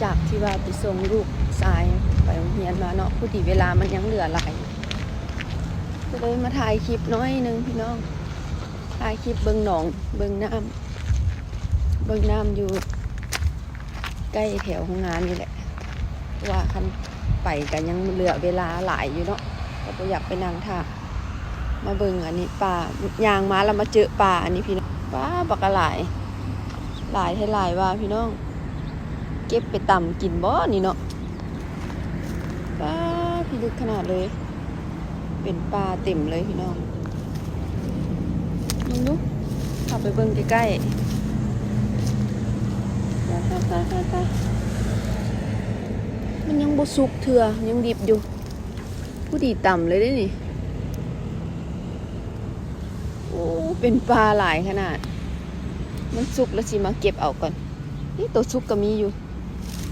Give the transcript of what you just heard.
ຈາກທີ່ວ່າໄປສົ່ງລູກຊາຍໄປໂຮງຮຽນມາເນາະ ພໍດີເວລາມັນຍັງເຫຼືອຫຼາຍ ກໍເລີຍມາຖ່າຍຄລິບໜ້ອຍໜຶ່ງພີ່ນ້ອງ ຖ່າຍຄລິບເບິ່ງໜອງ ເບິ່ງນ້ຳ ເບິ່ງນ້ຳຢູ່ໃກ້ແຖວໂຮງງານນີ້ແຫຼະ ເພາະວ່າຄັນໄປກໍຍັງເຫຼືອເວລາຫຼາຍຢູ່ເນາະ ກໍບໍ່ຢາກໄປນັ່ງຖ້າ. ມາເບິ່ງອັນນີ້ປາ ຍ່າງມາແລ້ວມາເຈີປາອັນນີ້ພີ່ນ້ອງ ປາບັກຫຼາຍ ຫຼາຍແທ້ຫຼາຍວ່າພີ່ນ້ອງ ເກັບໄປຕຳກິນບໍ່ນີ້ເນາະ ປາພິລຶກຂະໜາດເລີຍ ເປັນປາເຕັມເລີຍພີ່ນ້ອງ ເບິ່ງດູ ເຂົ້າໄປເບິ່ງໃກ້ໆ ປາໆໆໆ ມັນຍັງບໍ່ສຸກເທື່ອ ຍັງດິບຢູ່ ພໍດີຕຳເລີຍເດ້ນີ້ ໂອ້ ເປັນປາຫຼາຍຂະໜາດ ມັນສຸກແລ້ວຊິມາເກັບເອົາກ່ອນ ນີ້ໂຕສຸກກໍມີຢູ່